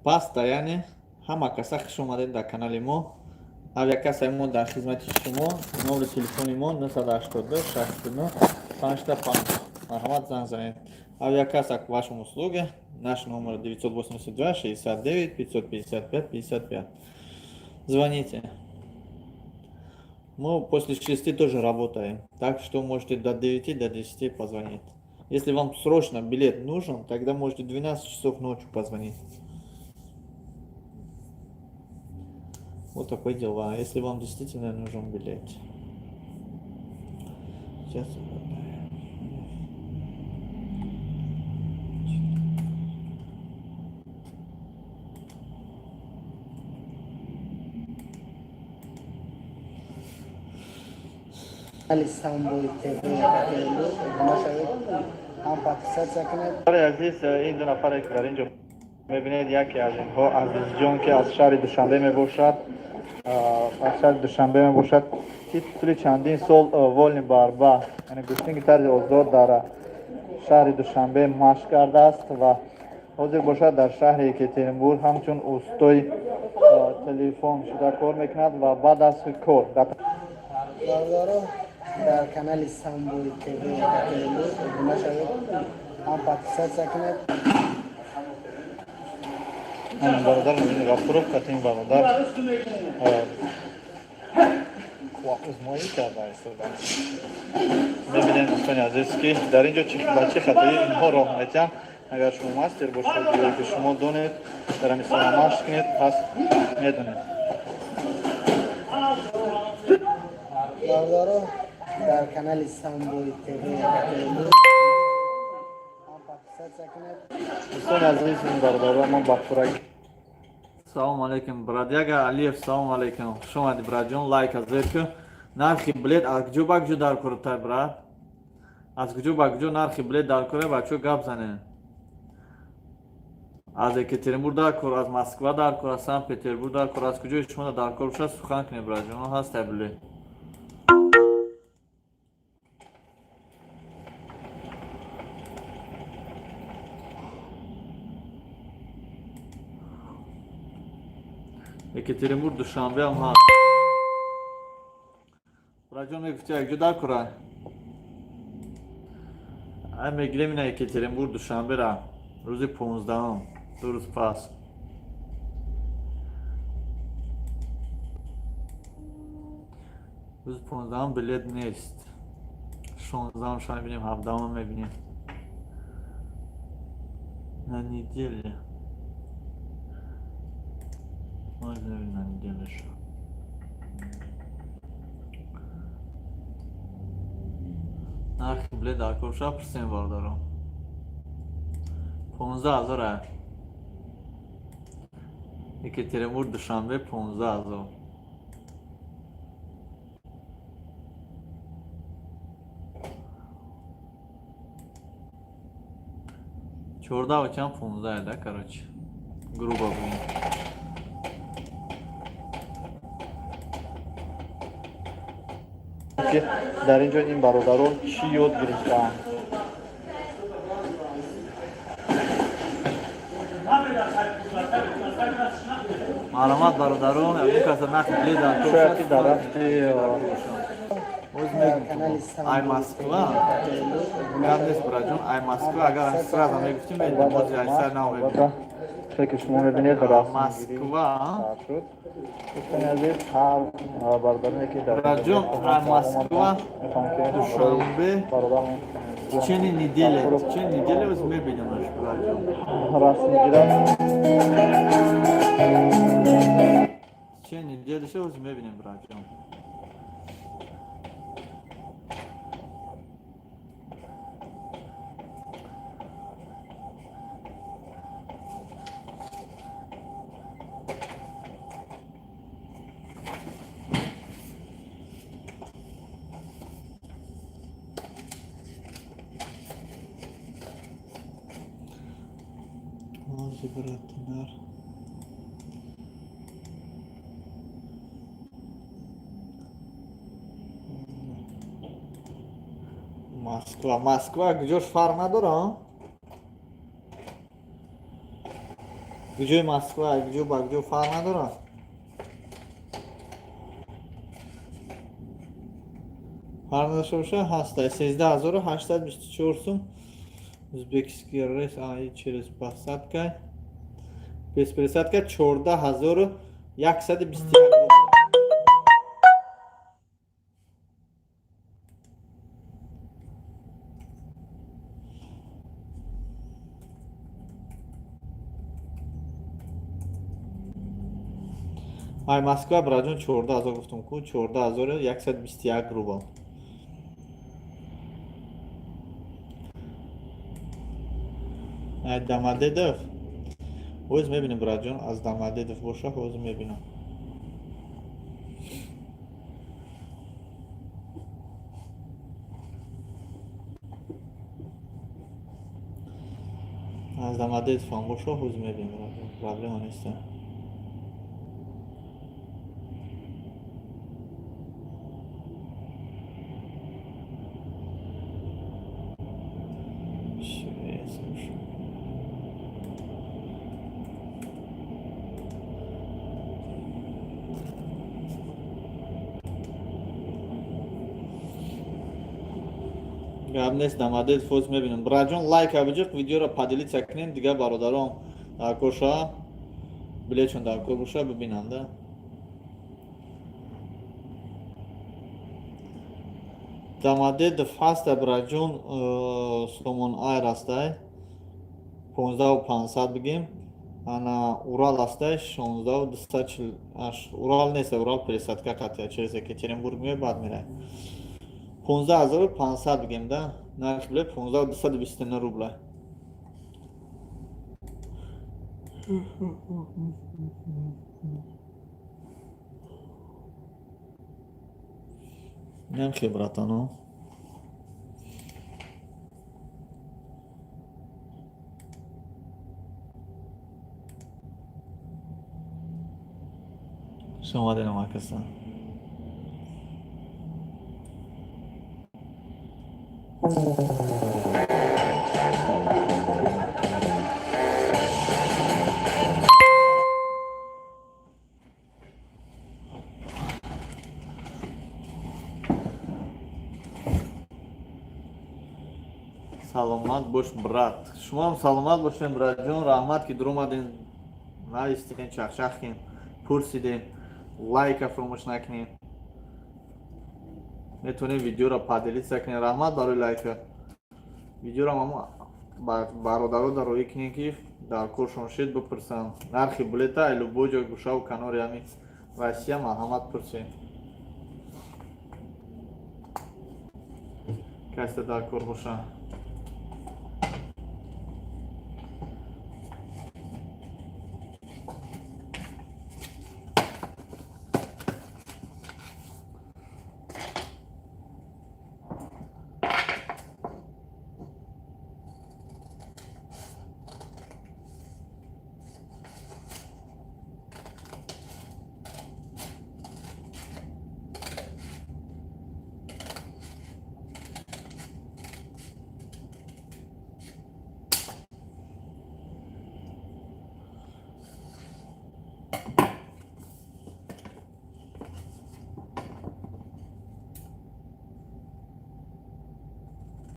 Паста, яъне ҳама каса хуш омадед дар канали мо. Авиакассаи мо дар хизмати шумо. Номери телефони мо 982 69 55. Марҳамат, занг занед. Авиакасса к вашим услугам. Наш номер 982 69 555 55. Звоните. Мы после 6 тоже работаем, так что можете до 9, до 10 позвонить. Если вам срочно билет нужен, тогда можете 12 часов ночи позвонить. Вот такое дела, если вам действительно нужен билет. Сейчас. Канали Самбои ТВ Екатеринбург обуна шавед, ҳам подписаться кунед. Азиз, ин ду нафаре, ки дар ин ҷо мебинед, яке аз инҳо Азизҷон, ки аз шаҳри Душанбе мебошад, аз шаҳри Душанбе мебошад, ки тӯли чандин сол вольный борьба, яъне гӯштинги тарзи озод, дар шаҳри Душанбе машқ кардааст ва ҳозир бошад, дар шаҳри Екатеринбург ҳамчун устои телефон шуда кор мекунад ва баъд аз кор Бародаро, дар канали Самбои ТВ Екатеринбург обуна шавед, ҳам подписаться кунед. Бародар Мубини Ғафуров катин бародар қувваозмоӣ карда истодааст. Мебинем, дӯстони азиз, ки дар ин ҷо ба чӣ хатои инҳо роҳ метиҳанд. Агар шумо мастер бошед ё ки шумо донед, дар ҳамин соҳа машқ кунед, пас медонед. Бародаро, дар канали Самбои ТВ Екатеринбург ҳам подписаться кунед. Дӯстони азиз, ин бародаро мо ба пуррагӣ. Салому алейкум, бродяга Алиев, салому алейкум, хуш омадӣ, братҷон. Лайка зер ку. Нархи билет аз куҷо ба куҷо дар кор, брат? Аз куҷо ба куҷо нархи билет дар кора, бачо, гап занед. Аз Екатеринбург дар кор, аз Москва дар кор, аз Санкт Петербург дар кор, аз куҷои шумо дар кор бошад, сухан кунед, братҷон, ҳастай билет. Екатеринбург, Душанбе ҳам ҳаст. Братҷон, мегуфти, якҷо дар кора, ай мегирем ина Екатеринбург, Душанбера рӯзи 15-ум, 2 рӯз пас. Рӯзи 15-ум билет нест, 16-ум ша мебинем, 17-ум мебинем. На неделе можно, на неделю ша. Нархи билет дар кор ша, пурсем, бародарон. 15 000-а. Екатеринбург, Душанбе 15 000. 14 чанд, 15, да, короче, грубо бигем. Ки дар ин ҷо ин бародарон чӣ ёд гирифтаанд? Маълумот, бародарон, ягон каса нархи билет дар кор Шояд ки дар рафти боз мегум, ай Москва гап нест, браҷон, ай Москва агар сразу мегуфтим, бози ай сар намебинем. Чизе ки шумо мебинед, Москва шуд. Дӯстони азиз, ҳар бародароне ки дар Браҷон, ай Москва, Душанбе в течение недели, в течение недели боз мебинемаш, браҷон. Расм мегирад. В течение недели ша боз мебинем, браҷон. Ҳозир, братинар. Москва, Москва куҷош, фарқ надорад. Куҷои Москва, куҷо ба куҷо фарқ надорад. Фарқ надошта боша, ҳаста 13 824 сум узбекский рейс, а через посадка, без пересадка 14 121 рубл. Ай Москва, браҷон, 14 000 гуфтум ку, 14 121 рубл. Ай Домодедово ҳоз мебинем, браҷон, аз Домодедово боша, ҳоз мебинам. Аз Домодедово боша, ҳоз мебинем, браҷон, проблема неста. Слушай. Гап нест, Домодедово ҳоз мебинем. Браҷон, лайка биҷиқ, видеоро поделиться кунем, дигар бародарон даркор шава, билетшон даркор боша, бибинанда. Домодедово ҳаста, браҷон, Сомон Айр ҳастай, 15 500 бигем, ана Урал ҳастай, 16 248. Урал нест, Урал пересадка қатия, через Екатеринбург меояд, баъд мерай. 15 500 бигем да, нархи билет 15 229 рубла. Немхе, братано. Шумо дедам акасан. Саломат бош, брат. Шумоам саломат бошем, братҷон. Раҳмат, ки дуромадем, навистем, чахчах кем, пурсидем. Лайка фаромӯш накунем, метавонем видеоро поделиться кунем. Раҳмат барои лайка. Видеоро мамо бародаро дароӣ кунем, ки дар коршон шед, бипурсанд нархи билета. Ай любой ҷой, гӯшаву канори ҳами Россия, марҳамат, пурсем, касе дар кор боша.